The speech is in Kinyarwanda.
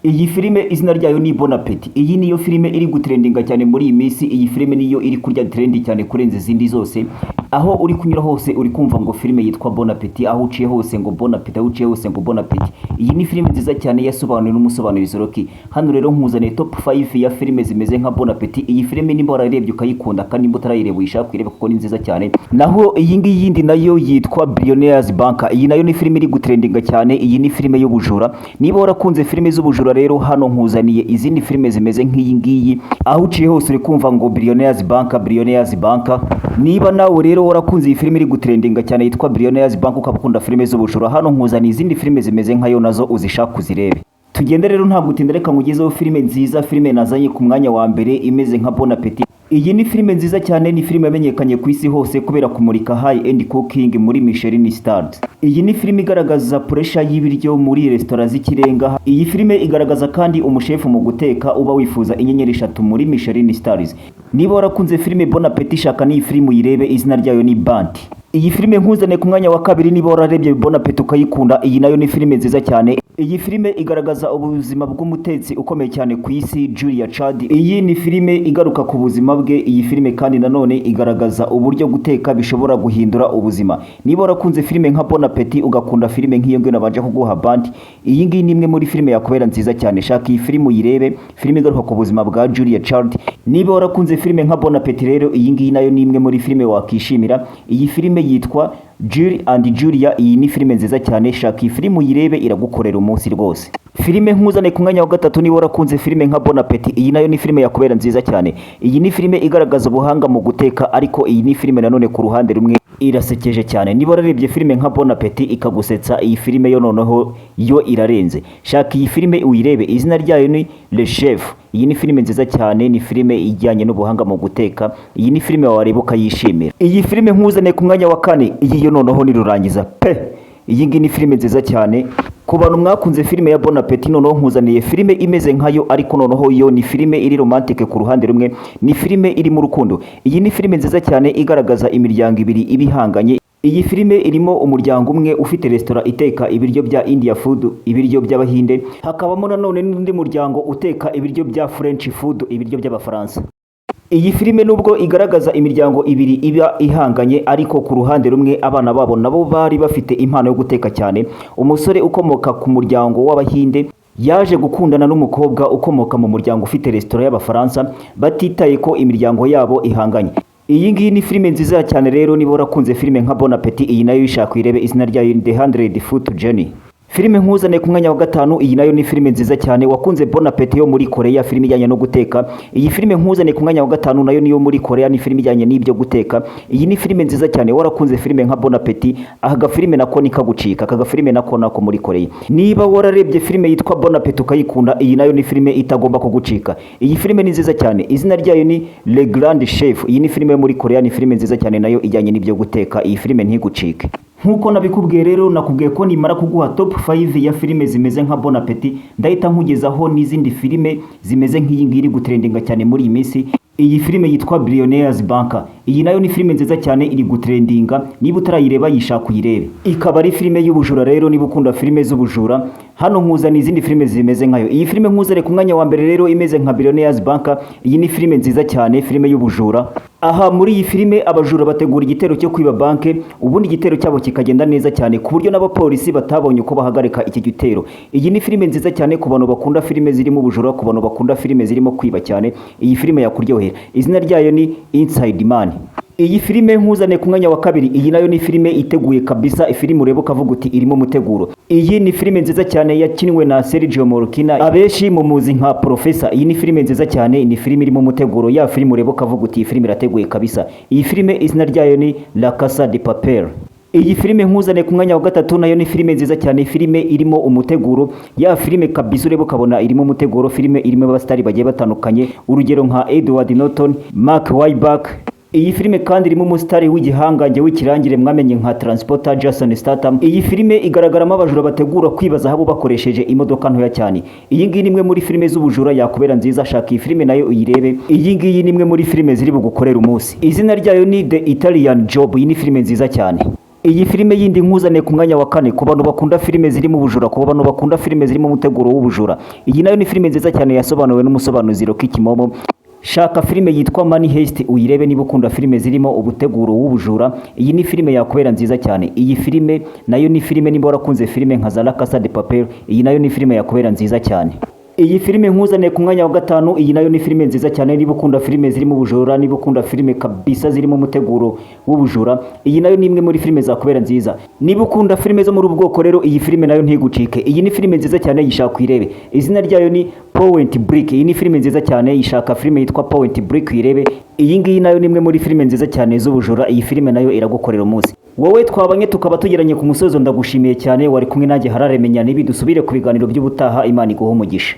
Iyi filime izina ryayo ni Bon Appetit. Iyi niyo filime iri gutrendinga cyane muri iyi minsi. Iyi filime niyo iri kurya trend cyane kurenza izindi zose. Aho uri kunyura hose uri kumva ngo filime yitwa Bon Appetit, aho uciye hose ngo Bon Appetit, aho uciye hose ngo Bon Appetit. Iyi ni filime nziza cyane yasobanuwe n'umusobanuzi Rocky. Hano rero nkuzaniye top 5 ya filime zimeze nka Bon Appetit. Iyi filime nimba wararebye ukayikunda, kandi nimba utarayireba uyishaka uyirebe kuko ni nziza cyane. Naho iyi ngiyi yindi nayo yitwa Billionaires Bank. Iyi nayo ni filime iri gutrendinga cyane. Iyi ni filime y'ubujura. Niba warakunze filime z'ubujura rero, hano nkuzaniye izindi filime zimeze nk'iyi ngiyi. Aho uciye hose uri kumva ngo Billionaires Bank, Billionaires Bank. Niba nawe rero warakunze iyi filime iri gutrendinga cyane yitwa Billionaires Bank, ukaba ukunda filime z'ubujura, hano nkuzaniye izindi filime zimeze nkayo, nazo uzishaka uzirebe. Tugende rero nta gutinda, reka nkugezeho filime nziza, filime nazanye ku mwanya wa mbere imeze nka Bon Appetit. Iyi ni filime nziza cyane, ni filime yamenyekanye ku isi hose kubera kumurika high end cooking muri Michelin stars. Iyi ni filime igaragaza pressure y'ibiryo muri resitora z'ikirenga. Iyi filime igaragaza kandi umushefu mu guteka uba wifuza inyenyeri 3 muri Michelin stars. Niba warakunze filime Bon Appetit, shaka n'iyi filime uyirebe, izina ryayo ni Burnt. Iyi filime nkuzaniye ku mwanya wa kabiri, niba wararebye Bon Appetit ukayikunda, iyi nayo ni filime nziza cyane. Iyi filime igaragaza ubuzima bw'umutetsi ukomeye cyane ku isi, Julia Child. Iyi ni filime igaruka ku buzima bwe. Iyi filime kandi nanone igaragaza uburyo guteka bishobora guhindura ubuzima. Niba warakunze filime nka Bon Appetit, ugakunda filime nk'iyo ngiyo nabanje kuguha Burnt, iyi ngiyi ni imwe muri filime yakubera nziza cyane. Shaka iyi filime uyirebe, filime igaruka ku buzima bwa Julia Child. Niba warakunze filime nka Bon Appetit rero, iyi ngiyi nayo ni imwe muri filime wakishimira. Iyi filime yitwa Jules and Julia. Iyi ni filime nziza cyane, shaka iyi filime uyirebe, iragukorera umunsi rwose. Filime nkuzane ku mwanya wa gatatu, niba warakunze filime nka Bon Appetit, iyi nayo ni filime yakubera nziza cyane. Iyi ni filime igaragaza ubuhanga mu guteka, ariko iyi ni filime nanone ku ruhande rumwe irasekeje cyane. Niba wararebye filime nka Bon Appetit ikagusetsa, iyi filime yo noneho yo irarenze. Shaka iyi filime uyirebe, izina ryayo ni Le Chef. Iyi ni filime nziza cyane, ni filime ijyanye n'ubuhanga mu guteka. Iyi ni filime wareba ukayishimira. Iyi filime nkuzaniye ku mwanya wa kane, iyi yo noneho ni rurangiza pe. Iyi ngiyi ni filime nziza cyane. Ku bantu mwakunze filime ya Bon Appetit, noneho nkuzaniye filime imeze nkayo, ariko noneho yo ni filime iri romantique ku ruhande rumwe, ni filime irimo urukundo. Iyi ni filime nziza cyane igaragaza imiryango ibiri iba ihanganye. Iyi filime irimo umuryango umwe ufite resitora iteka ibiryo bya India food, ibiryo by'Abahinde, hakabamo nanone n'undi muryango uteka ibiryo bya French food, ibiryo by'Abafaransa. Iyi filime nubwo igaragaza imiryango ibiri iba ihanganye, ariko ku ruhande rumwe abana babo nabo bari bafite impano yo guteka cyane. Umusore ukomoka ku muryango w'Abahinde yaje gukundana n'umukobwa ukomoka mu muryango ufite resitora y'Abafaransa, batitaye ko imiryango yabo ihanganye. Iyi ngiyi ni filime nziza cyane rero. Niba warakunze filime nka Bon Appetit, iyi nayo uyishaka uyirebe, izina ryayo ni The 100 Foot Journey. Filime nkuzane ku mwanya wa gatanu, iyi nayo ni filime nziza cyane. Wakunze Bon Appetit yo muri Korea, filime ijyanye no guteka, iyi filime nkuzane ku mwanya wa gatanu nayo niyo muri Korea, ni filime ijyanye n'ibyo guteka. Iyi ni filime nziza cyane. Warakunze filime nka Bon Appetit, aka gafilime nako nikagucika. Aka gafilime nako muri Korea. Niba wararebye filime yitwa Bon Appetit ukayikunda, iyi nayo ni filime itagomba kugucika. Iyi filime ni nziza cyane, izina ryayo ni Le Grand Chef. Iyi ni filime yo muri Korea, ni filime nziza cyane nayo ijyanye n'ibyo guteka. Iyi filime ntigucike. Nk'uko nabikubwiye rero, nakubwiye ko nimara kuguha top 5 ya filime zimeze nka Bon Appetit, ndahita nkugezaho n'izindi filime zimeze nk'iyi ngiyi iri gutrendinga cyane muri iyi minsi. Iyi filime yitwa Billionaires Bank. Iyi nayo ni filime nziza cyane iri gutrendinga. Niba utarayireba, yishaka uyirebe. Ikaba ari filime y'ubujura. Rero niba ukunda filime z'ubujura, hano nkuzana izindi filime zimeze nkayo. Iyi filime nkuzane ku mwanya wa mbere rero imeze nka Billionaires Bank, iyi ni filime nziza cyane, filime y'ubujura. Aha muri iyi filime abajura bategura igitero cyo kwiba banke, ubundi igitero cyabo kikagenda neza cyane ku buryo n'abapolisi batabonye uko bahagarika iki gitero. Iyi ni filime nziza cyane ku bantu bakunda filime zirimo ubujura, ku bantu bakunda filime zirimo kwiba cyane. Iyi filime yakuryohera. Izina ryayo ni Inside Man. Iyi filime nkuzane ku mwanya wa kabiri, iyi nayo ni filime iteguye kabisa, ifilime ureba ukavuga uti irimo umuteguro. Iyi ni filime nziza cyane yakinwe na Sergio Morkina, abenshi mumuzi nka Professor. Iyi ni filime nziza cyane, ni filime irimo umuteguro, ya filime ureba ukavuga uti iyi filime irateguye kabisa. Iyi filime izina ryayo ni La Casa de Papel. Iyi filime nkuzane ku mwanya wa gatatu nayo ni filime nziza cyane, filime irimo umuteguro, ya filime kabisa ureba ukabona irimo umuteguro, filime irimo abasitari bagiye batandukanye, urugero nka Edward Norton, Mark Wahlberg. Iyi filime kandi irimo umusitari w'igihangange w'ikirangire mwamenye nka Transporter, Jason Statham. Iyi filime igaragaramo abajura bategura kwiba zahabu bakoresheje imodoka ntoya cyane. Iyi ngiyi ni imwe muri filime z'ubujura yakubera nziza. Shaka iyi filime nayo uyirebe. Iyi ngiyi ni imwe muri filime ziri bugukorera umunsi. Izina ryayo ni The Italian Job. Iyi ni filime nziza cyane. Iyi filime yindi nkuzaniye ku mwanya wa kane, ku bantu bakunda filime zirimo ubujura, ku bantu bakunda filime zirimo umuteguro w'ubujura, iyi nayo ni filime nziza cyane yasobanuwe n'umusobanuzi Rocky Kimomo. Shaka filime yitwa Money Heist uyirebe. Niba ukunda filime zirimo ubuteguro w'ubujura, iyi ni filime yakubera nziza cyane. Iyi filime nayo ni filime, niba warakunze filime nka za La Casa de Papel, iyi nayo ni filime yakubera nziza cyane. Iyi filime nkuzaniye ku mwanya wa gatanu, iyi nayo ni filime nziza cyane. Niba ukunda filime zirimo ubujura, niba ukunda filime kabisa zirimo umuteguro w'ubujura, iyi nayo ni imwe muri filime zakubera nziza. Niba ukunda filime zo muri ubu bwoko rero, iyi filime nayo ntigucike. Iyi ni filime nziza cyane, yishaka uyirebe. Izina ryayo ni Point Break. Iyi ni filime nziza cyane, yishaka filime yitwa Point Break uyirebe. Iyi ngiyi nayo ni imwe muri filime nziza cyane z'ubujura. Iyi filime nayo iragukorera umunsi. Wowe twabanye tukaba tugeranye ku musozo, ndagushimiye cyane. Wari kumwe nanjye Harare Menya Nibi. Dusubire ku biganiro by'ubutaha. Imana iguhe umugisha.